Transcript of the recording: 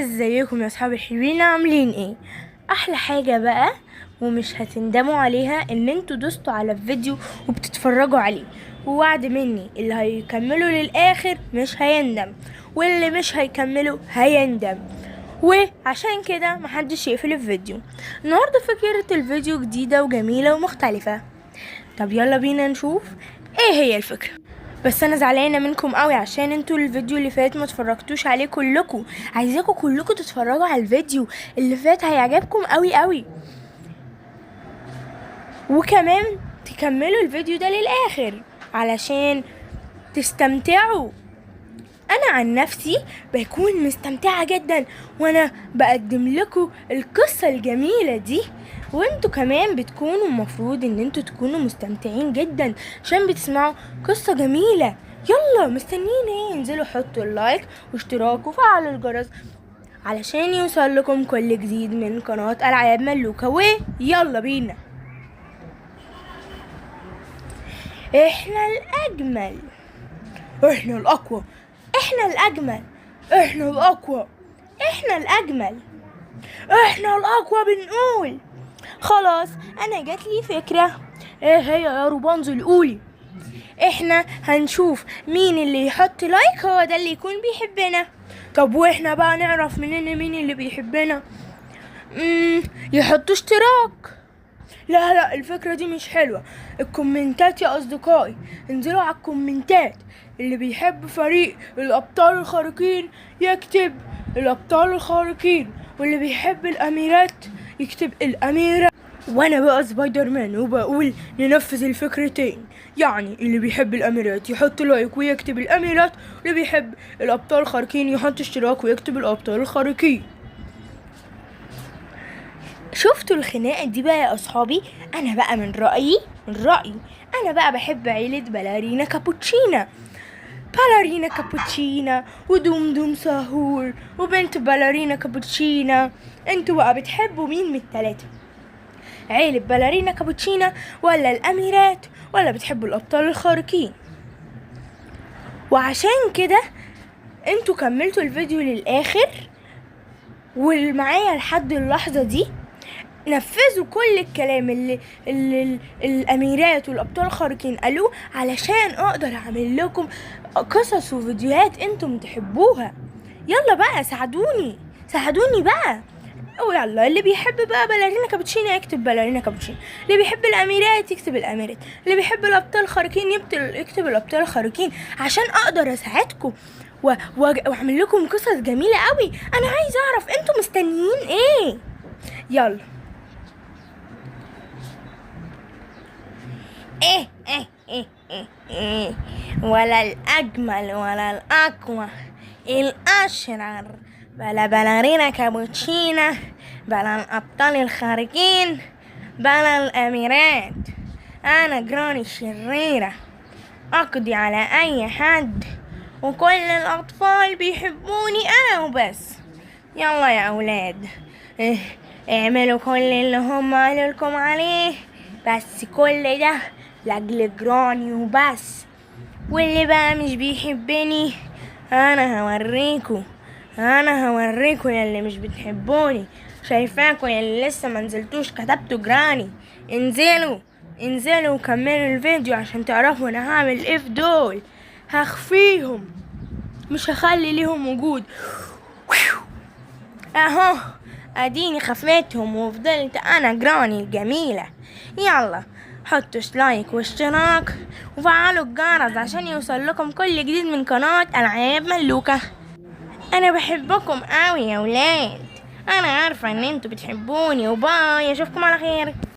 ازيكم يا اصحابي الحلوين؟ عاملين ايه؟ احلى حاجة بقى ومش هتندموا عليها ان انتوا دوستوا على الفيديو وبتتفرجوا عليه، ووعد مني اللي هيكملوا للاخر مش هيندم، واللي مش هيكملوا هيندم، وعشان كده محدش يقفل الفيديو. النهارده فكرة الفيديو جديدة وجميلة ومختلفة. طب يلا بينا نشوف ايه هي الفكرة. بس انا زعلانة منكم قوي عشان انتوا الفيديو اللي فات ما اتفرجتوش عليه كلكم. عايزاكم كلكم تتفرجوا على الفيديو اللي فات، هيعجبكم قوي قوي، وكمان تكملوا الفيديو ده للاخر علشان تستمتعوا. انا عن نفسي بكون مستمتعة جدا وانا بقدم لكم القصة الجميلة دي، وانتوا كمان بتكونوا المفروض ان انتوا تكونوا مستمتعين جدا عشان بتسمعوا قصة جميلة. يلا مستنيين ايه؟ انزلوا حطوا ال like واشتراك وفعلوا الجرس علشان يوصل لكم كل جديد من قناة ألعاب ملوكة. ويلا بينا. احنا الأجمل، احنا الأقوى، احنا الأجمل، احنا الأقوى، احنا الأجمل، احنا الأقوى. بنقول خلاص أنا جاتلي فكرة. ايه هي يا روبانزل؟ قولي. احنا هنشوف مين اللي يحط like هو ده اللي يكون بيحبنا. طب واحنا بقى نعرف منين مين اللي بيحبنا؟ يحطوا اشتراك. لا لا الفكرة دي مش حلوة. الكومنتات يا أصدقائي، انزلوا على الكومنتات. اللي بيحب فريق الأبطال الخارقين يكتب الأبطال الخارقين، واللي بيحب الأميرات يكتب الأميرة. وأنا بقى سبايدر مان وبقول ننفذ الفكرتين، يعني اللي بيحب الأميرات يحط like ويكتب الأميرات، واللي بيحب الأبطال الخارقين يحط اشتراك ويكتب الأبطال الخارقين. شفتوا الخناقة دي بقى يا أصحابي؟ أنا بقى من رأيي أنا بقى بحب عيلة بالارينا كابوتشينا، بالارينا كابوتشينا ودوم دوم ساهور وبنت بالارينا كابوتشينا. انتوا بقى بتحبوا مين من التلاتة؟ عيلة بالارينا كابوتشينا ولا الأميرات ولا بتحبوا الأبطال الخارقين؟ وعشان كده انتوا كملتوا الفيديو للآخر والمعايا لحد اللحظة دي. نفذوا كل الكلام اللي الأميرات والأبطال الخارقين قالوه علشان أقدر أعمل لكم قصص وفيديوهات انتم تحبوها. يلا بقى ساعدوني، ساعدوني بقى. ويلا اللي بيحب بقى بالارينا كابوتشينا يكتب بالارينا كابوتشينا، اللي بيحب الأميرات يكتب الأميرات، اللي بيحب الأبطال الخارقين يكتب الأبطال الخارقين، عشان أقدر أساعدكم وأعمل لكم قصص جميلة قوي. أنا عايزة أعرف انتم مستنيين إيه. يلا. ايه ايه ايه ايه ايه، ولا الأجمل ولا الأقوى، الأشرار، بلا بالارينا كابوتشينا، بلا الأبطال الخارقين، بلا الأميرات. أنا جراني الشريرة، أقضي على أي حد، وكل الأطفال بيحبوني أنا وبس. يلا يا أولاد، اعملوا كل اللي هم قالوا لكم عليه، بس كل ده لأجل جراني وبس. واللي بقى مش بيحبني أنا هوريكو، أنا هوريكو يا اللي مش بتحبوني. شايفاكو يا اللي لسه ما نزلتوش كتبتوا جراني. انزلوا انزلوا وكملوا الفيديو عشان تعرفوا أنا هعمل ايه في دول. هخفيهم، مش هخلي ليهم وجود. اهو اديني خفيتهم وفضلت انا جراني الجميلة. يلا حطوا like واشتراك وفعلوا الجرس عشان يوصل لكم كل جديد من قناة ألعاب ملوكة. انا بحبكم قوي يا ولاد، انا عارفة ان انتوا بتحبوني. وباي، اشوفكم على خير.